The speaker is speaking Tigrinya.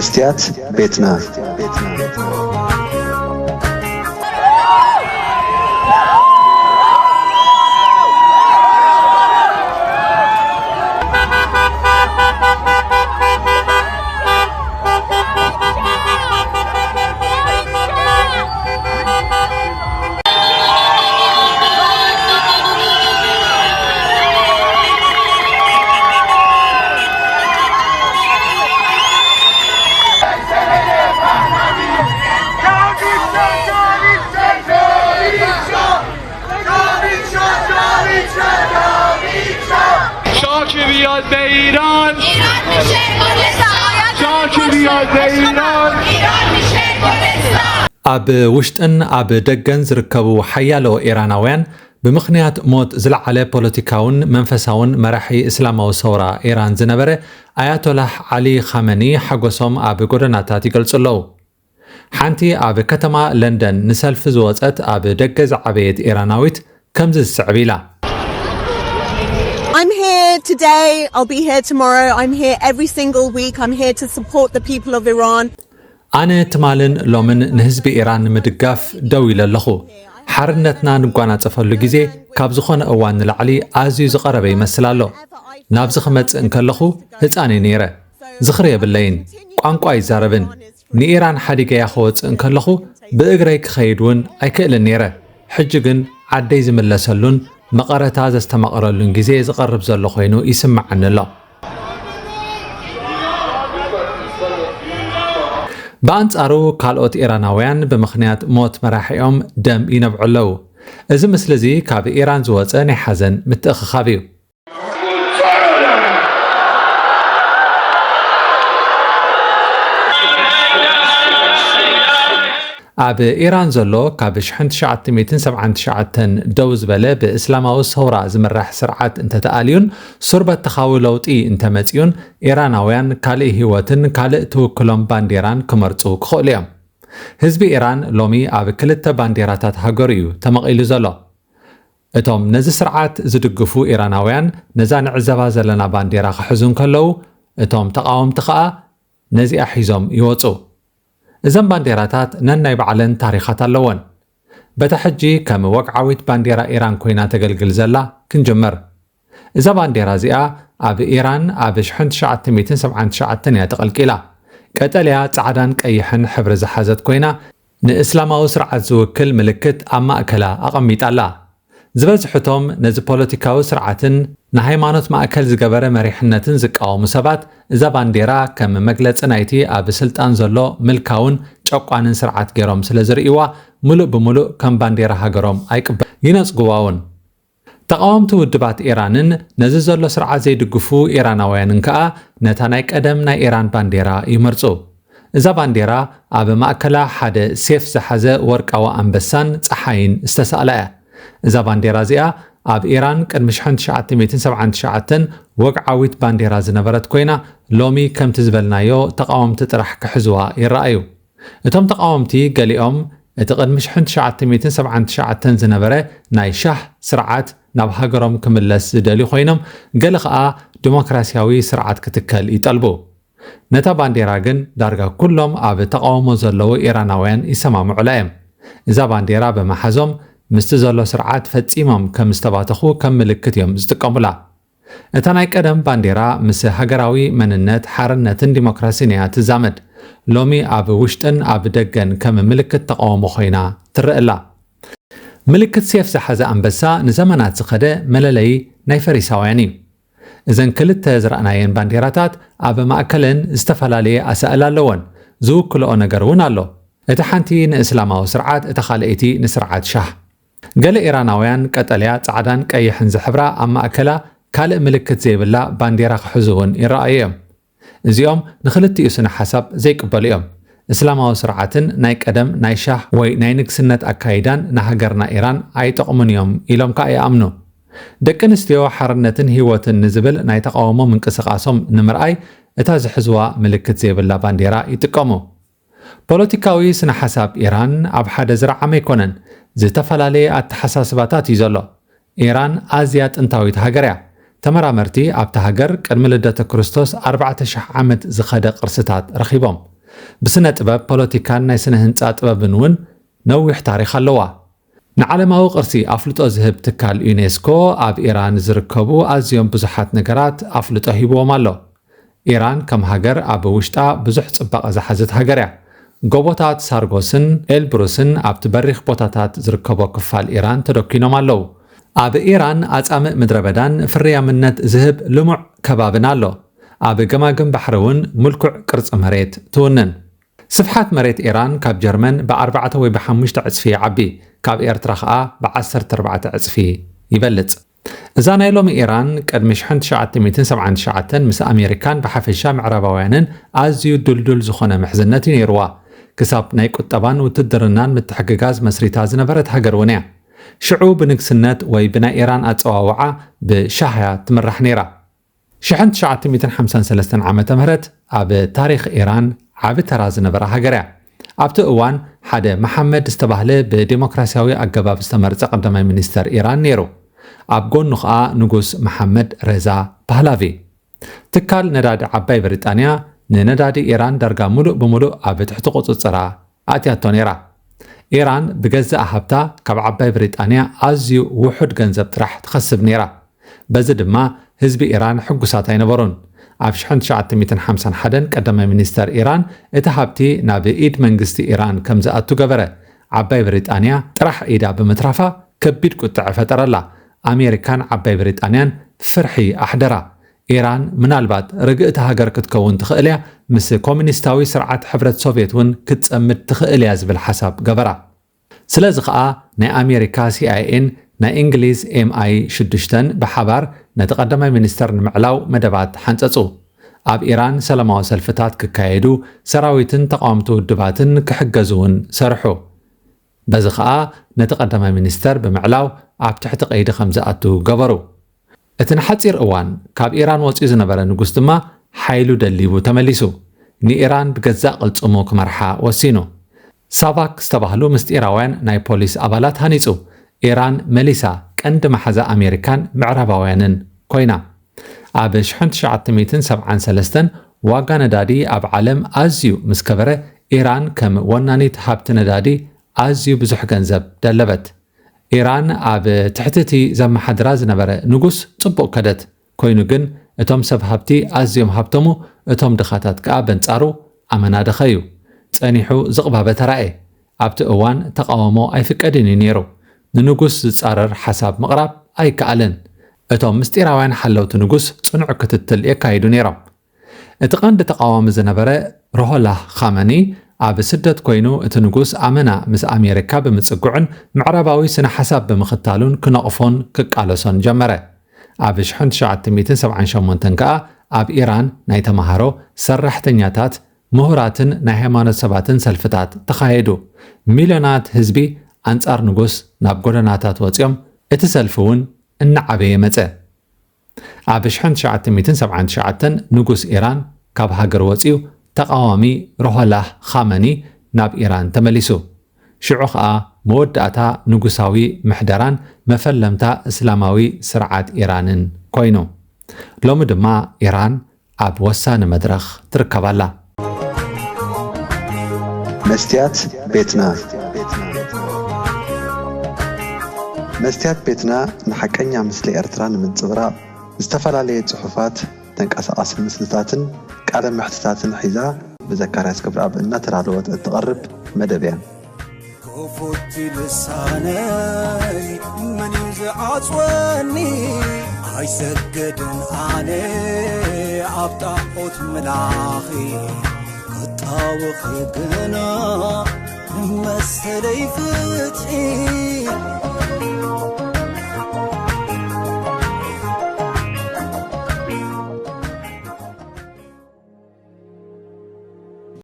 ስትያት ቤትና። شاه که بیاد به ایران، شاه که بیاد به ایران. ኣብ ውሽጥን ኣብ ደገን ዝርከቡ ሓያሎ ኢራናውያን ብምኽንያት ሞት ዝለዓለ ፖለቲካውን መንፈሳውን መራሒ እስላማዊ ሰውራ ኢራን ዝነበረ ኣያቶላህ ዓሊ ኻመኒ ሓጎሶም ኣብ ጎደናታት ይገልጹ ኣለዉ። ሓንቲ ኣብ ከተማ ለንደን ንሰልፊ ዝወጸት ኣብ ደገ ዝዓበየት ኢራናዊት ከምዚ ዝስዕብ ኢላ። I'm here today, I'll be here tomorrow, I'm here every single week, I'm here to support the people of Iran. ኣነ ትማልን ሎምን ንህዝቢ ኢራን ንምድጋፍ ደው ኢለ ኣለኹ። ሓርነትና ንጓናጸፈሉ ግዜ ካብ ዝኾነ እዋን ንላዕሊ ኣዝዩ ዝቐረበ ይመስል ኣሎ። ናብዚ ክመጽእ እንከለኹ ህጻን እየ ነይረ። ዝኽሪ የብለይን። ቋንቋ ኣይዛረብን። ንኢራን ሓዲገያ ክወጽእ እንከለኹ ብእግረይ ክኸይድ እውን ኣይክእልን ነይረ። ሕጂ ግን ዓደይ ዝምለሰሉን መቐረታ ዘስተማቕረሉን ግዜ ዝቐርብ ዘሎ ኮይኑ ይስምዓኒ ኣሎ። ብኣንጻሩ ካልኦት ኢራናውያን ብምኽንያት ሞት መራሒኦም ደም ይነብዑ ኣለዉ። እዚ ምስሊ እዚ ካብ ኢራን ዝወጸ ናይ ሓዘን ምትእኽኻብ እዩ። ኣብ ኢራን ዘሎ ካብ ሽሕን ትሽዓተ ሚእትን ሰብዓን ትሽዓተን ደው ዝበለ ብእስላማዊ ሰውራ ዝምራሕ ስርዓት እንተተኣልዩን ሱር በተኻዊ ለውጢ እንተመጺኡን ኢራናውያን ካልእ ህይወትን ካልእ ትውክሎም ባንዴራን ክመርጹ ክኽእሉ እዮም። ህዝቢ ኢራን ሎሚ ኣብ ክልተ ባንዴራታት ሃገሩ እዩ ተመቒሉ ዘሎ። እቶም ነዚ ስርዓት ዝድግፉ ኢራናውያን ነዛ ንዕዘባ ዘለና ባንዴራ ክሕዙ እንከለዉ እቶም ተቓወምቲ ከኣ ነዚኣ ሒዞም ይወጹ። እዘን ባንዴራታት ነናይ ባዕለን ታሪኻት ኣለወን። በታ ሕጂ ከም ወግዓዊት ባንዴራ ኢራን ኮይና ተገልግል ዘላ ክንጅምር። እዛ ባንዴራ እዚኣ ኣብ ኢራን ኣብ ሽሕን ትሽዓተ ሚእትን ሰብዓን ትሽዓተን እያ ተቐልቂላ። ቀጠልያ፣ ጻዕዳን ቀይሕን ሕብሪ ዝሓዘት ኮይና ንእስላማዊ ስርዓት ዝውክል ምልክት ኣብ ማእከላ ኣቐሚጣ ኣላ። ዝበዝሕቶም ነዚ ፖለቲካዊ ስርዓትን ንሃይማኖት ማእከል ዝገበረ መሪሕነትን ዝቃወሙ ሰባት እዛ ባንዴራ ከም መግለጺ ናይቲ ኣብ ስልጣን ዘሎ ምልካውን ጨቋንን ስርዓት ገይሮም ስለ ዝርእይዋ ምሉእ ብምሉእ ከም ባንዴራ ሃገሮም ኣይቅበ ይነጽግዋ እውን። ተቓወምቲ ውድባት ኢራንን ነዚ ዘሎ ስርዓት ዘይድግፉ ኢራናውያንን ከኣ ነታ ናይ ቀደም ናይ ኢራን ባንዴራ ይመርጹ። እዛ ባንዴራ ኣብ ማእከላ ሓደ ሴፍ ዝሓዘ ወርቃዊ ኣንበሳን ጸሓይን ዝተሳእላ እያ። እዛ ባንዴራ እዚኣ ኣብ ኢራን ቅድሚ ሽሕን ትሽዓተ ሚእትን ሰብዓን ትሽዓተን ወግዓዊት ባንዴራ ዝነበረት ኮይና ሎሚ ከምቲ ዝበልናዮ ተቓወምቲ ጥራሕ ክሕዝዋ ይረኣዩ። እቶም ተቓወምቲ ገሊኦም እቲ ቅድሚ ሽሕን ትሽዓተ ሚእትን ሰብዓን ትሽዓተን ዝነበረ ናይ ሻህ ስርዓት ናብ ሃገሮም ክምለስ ዝደልዩ ኮይኖም ገለ ከኣ ዲሞክራሲያዊ ስርዓት ክትከል ይጠልቡ። ነታ ባንዴራ ግን ዳርጋ ኩሎም ኣብ ተቓውሞ ዘለዉ ኢራናውያን ይሰማምዑላ እዮም። እዛ ባንዴራ ብምሓዞም ምስቲ ዘሎ ስርዓት ፈጺሞም ከም ዝተባተኹ ከም ምልክት እዮም ዝጥቀሙላ። እታ ናይ ቀደም ባንዴራ ምስ ሃገራዊ መንነት፣ ሓርነትን ዲሞክራሲን እያ ትዛመድ። ሎሚ ኣብ ውሽጥን ኣብ ደገን ከም ምልክት ተቓውሞ ኮይና ትረአ ኣላ። ምልክት ሴፍ ዝሓዘ ኣንበሳ ንዘመናት ዝኸደ መለለዪ ናይ ፈሪሳውያን እዩ። እዘን ክልተ ዝረኣናየን ባንዴራታት ኣብ ማእከለን ዝተፈላለየ ኣሳእል ኣለወን። ዝውክልኦ ነገር እውን ኣሎ። እታ ሓንቲ ንእስላማዊ ስርዓት፣ እታ ካልኣይቲ ንስርዓት ሻህ። ገለ ኢራናውያን ቀጠልያ፣ ጻዕዳን ቀይሕን ዝሕብራ ኣብ ማእከላ ካልእ ምልክት ዘይብላ ባንዴራ ክሕዙ እውን ይረኣዩ እዮም። እዚኦም ንኽልቲኡ ስነ ሓሳብ ዘይቅበሉ እዮም። እስላማዊ ስርዓትን ናይ ቀደም ናይ ሻህ ወይ ናይ ንግስነት ኣካይዳን ንሃገርና ኢራን ኣይጠቕሙን እዮም ኢሎም ከኣ ይኣምኑ። ደቂ ኣንስትዮ ሓርነትን ህይወትን ንዝብል ናይ ተቓውሞ ምንቅስቓሶም ንምርኣይ እታ ዝሕዝዋ ምልክት ዘይብላ ባንዴራ ይጥቀሙ። ፖለቲካዊ ስነ ሓሳብ ኢራን ኣብ ሓደ ዝረዓመ ኣይኮነን። ዝተፈላለየ ኣተሓሳስባታት እዩ ዘሎ። ኢራን ኣዝያ ጥንታዊት ሃገር እያ። ተመራመርቲ ኣብታ ሃገር ቅድሚ ልደተ ክርስቶስ ኣርባዕተ ሽሕ ዓመት ዝኸደ ቅርስታት ረኺቦም። ብስነ ጥበብ፣ ፖለቲካን ናይ ስነ ህንጻ ጥበብን እውን ነዊሕ ታሪኽ ኣለዋ። ንዓለማዊ ቅርሲ ኣፍልጦ ዝህብ ትካል ዩኔስኮ፣ ኣብ ኢራን ዝርከቡ ኣዝዮም ብዙሓት ነገራት ኣፍልጦ ሂብዎም ኣሎ። ኢራን ከም ሃገር ኣብ ውሽጣ ብዙሕ ጽባቐ ዝሓዘት ሃገር እያ። ጎቦታት ሳርጎስን ኤልብሩስን ኣብቲ በሪኽ ቦታታት ዝርከቦ ክፋል ኢራን ተደኪኖም ኣለዉ። ኣብ ኢራን ኣጻምእ ምድረ በዳን ፍርያምነት ዝህብ ልሙዕ ከባብን ኣሎ። ኣብ ገማግም ባሕሪ እውን ምልኩዕ ቅርጺ መሬት ትውንን። ስፍሓት መሬት ኢራን ካብ ጀርመን ብ4 ወይ ብ5 ዕጽፊ ይዓቢ፣ ካብ ኤርትራ ኸኣ ብ14 ዕጽፊ ይበልጽ። እዛ ናይ ሎሚ ኢራን ቅድሚ ሽሕን ትሽዓተ ሚእትን ሰብዓን ትሽዓተን ምስ ኣሜሪካን ብሓፈሻ ምዕራባውያንን ኣዝዩ ድልዱል ዝኾነ ምሕዝነት እዩ ነይርዋ። ክሳብ ናይ ቁጠባን ውትድርናን ምትሕግጋዝ መስሪታ ዝነበረት ሃገር እውን እያ። ሽዑ ብንግስነት ወይ ብናይ ኢራን ኣጸዋውዓ ብሻህ እያ ትምራሕ ነይራ። ሽሕን ትሽዓተ ሚእትን ሓምሳን ሰለስተን ዓመተ ምህረት ኣብ ታሪኽ ኢራን ዓቢ ተራ ዝነበራ ሃገር እያ። ኣብቲ እዋን ሓደ መሓመድ ዝተባህለ ብዴሞክራሲያዊ ኣገባብ ዝተመርጸ ቀዳማይ ሚኒስተር ኢራን ነይሩ። ኣብ ጎኑ ኸኣ ንጉስ መሓመድ ረዛ ፓህላቪ። ትካል ነዳዲ ዓባይ ብሪጣንያ ንነዳዲ ኢራን ዳርጋ ምሉእ ብምሉእ ኣብ ትሕቲ ቁጽጽራ ኣትያቶ ነይራ። ኢራን ብገዛእ ሃብታ ካብ ዓባይ ብሪጣንያ ኣዝዩ ውሑድ ገንዘብ ጥራሕ ትኸስብ ነይራ። በዚ ድማ ህዝቢ ኢራን ሕጉሳት ኣይነበሩን። ኣብ ሽሕን ትሽዓተ ሚእትን ሓምሳን ሓደን ቀዳማይ ሚኒስተር ኢራን እቲ ሃብቲ ናብ ኢድ መንግስቲ ኢራን ከም ዝኣቱ ገበረ። ዓባይ ብሪጣንያ ጥራሕ ኢዳ ብምትራፋ ከቢድ ቁጥዐ ፈጠረላ። ኣሜሪካን ዓባይ ብሪጣንያን ፍርሒ ኣሕደራ። ኢራን ምናልባት ርግእቲ ሃገር ክትከውን ትኽእል እያ፣ ምስ ኮሙኒስታዊ ስርዓት ሕብረት ሶቭየት እውን ክትጸምድ ትኽእል እያ ዝብል ሓሳብ ገበራ። ስለዚ ኸኣ ናይ ኣሜሪካ ሲኣይኤን ናይ እንግሊዝ ኤምኣይ ሽዱሽተን ብሓባር ነቲ ቀዳማይ ሚኒስተር ንምዕላው መደባት ሓንጸጹ። ኣብ ኢራን ሰላማዊ ሰልፍታት ክካየዱ፣ ሰራዊትን ተቃወምቲ ውድባትን ክሕገዙ እውን ሰርሑ። በዚ ኸኣ ነቲ ቀዳማይ ሚኒስተር ብምዕላው ኣብ ትሕቲ ቀይዲ ከም ዝኣቱ ገበሩ። እቲ ንሓጺር እዋን ካብ ኢራን ወጺኡ ዝነበረ ንጉስ ድማ ሓይሉ ደሊቡ ተመሊሱ። ንኢራን ብገዛእ ቅልጽሙ ክመርሓ ወሲኑ። ሳቫክ ዝተባህሉ ምስጢራውያን ናይ ፖሊስ ኣባላት ሃኒጹ። ኢራን መሊሳ ቀንዲ መሓዛ ኣሜሪካን ምዕራባውያንን ኮይና። ኣብ ሽሕን ትሽዓተ ሚእትን ሰብዓን ሰለስተን ዋጋ ነዳዲ ኣብ ዓለም ኣዝዩ ምስ ከበረ፣ ኢራን ከም ወናኒት ሃብቲ ነዳዲ ኣዝዩ ብዙሕ ገንዘብ ደለበት። ኢራን ኣብ ትሕቲ እቲ ዘመሓድራ ዝነበረ ንጉስ ጽቡቕ ከደት። ኮይኑ ግን እቶም ሰብ ሃብቲ ኣዝዮም ሃብተሙ፣ እቶም ድኻታት ከኣ በንጻሩ ኣመና ደኸዩ። ጸኒሑ ዝቕባበ ተራእየ። ኣብቲ እዋን ተቓውሞ ኣይፍቀድን እዩ ነይሩ። ንንጉስ ዝጻረር ሓሳብ ምቕራብ ኣይከኣልን። እቶም ምስጢራውያን ሓለውቲ ንጉስ ጽኑዕ ክትትል የካይዱ ነይሮም። እቲ ቀንዲ ተቓዋሚ ዝነበረ ሮሆላህ ኻመኒ ኣብ ስደት ኮይኑ እቲ ንጉስ ኣመና ምስ ኣሜሪካ ብምጽግዑን ምዕራባዊ ስነ ሓሳብ ብምኽታሉን ክነቕፎን ክቃለሶን ጀመረ። ኣብ ሽሕን ትሽዓተ ሚእትን ሰብዓን ሸሞንተን ከኣ ኣብ ኢራን ናይ ተማሃሮ፣ ሰራሕተኛታት፣ ምሁራትን ናይ ሃይማኖት ሰባትን ሰልፍታት ተኻየዱ። ሚልዮናት ህዝቢ ኣንጻር ንጉስ ናብ ጎደናታት ወጺኦም፣ እቲ ሰልፊ እውን እናዓበየ መጸ። ኣብ ሽሕን ትሽዓተ ሚእትን ሰብዓን ትሽዓተን ንጉስ ኢራን ካብ ሃገር ወጺኡ፣ ተቓዋሚ ሮሆላህ ኻመኒ ናብ ኢራን ተመሊሱ። ሽዑ ኸኣ መወዳእታ ንጉሳዊ ምሕደራን መፈለምታ እስላማዊ ስርዓት ኢራንን ኮይኑ። ሎሚ ድማ ኢራን ኣብ ወሳኒ መድረኽ ትርከብ ኣላ። መስትያት ቤትና። መስትያት ቤትና ንሓቀኛ ምስሊ ኤርትራ ንምንጽብራቕ ዝተፈላለየ ጽሑፋት፣ ተንቀሳቓሲ ምስልታትን ቃለ መሕትታትን ሒዛ ብዘካርያስ ገብረኣብ እናተዳለወት እትቐርብ መደብ እያ። ክፉት ልሳነይ መን እዩ ዝዓጽወኒ? ኣይሰግድን ኣነ ኣብ ጣዖት ምላኺ ክጣወኺ ግና ንመሰለይ ፍትሒ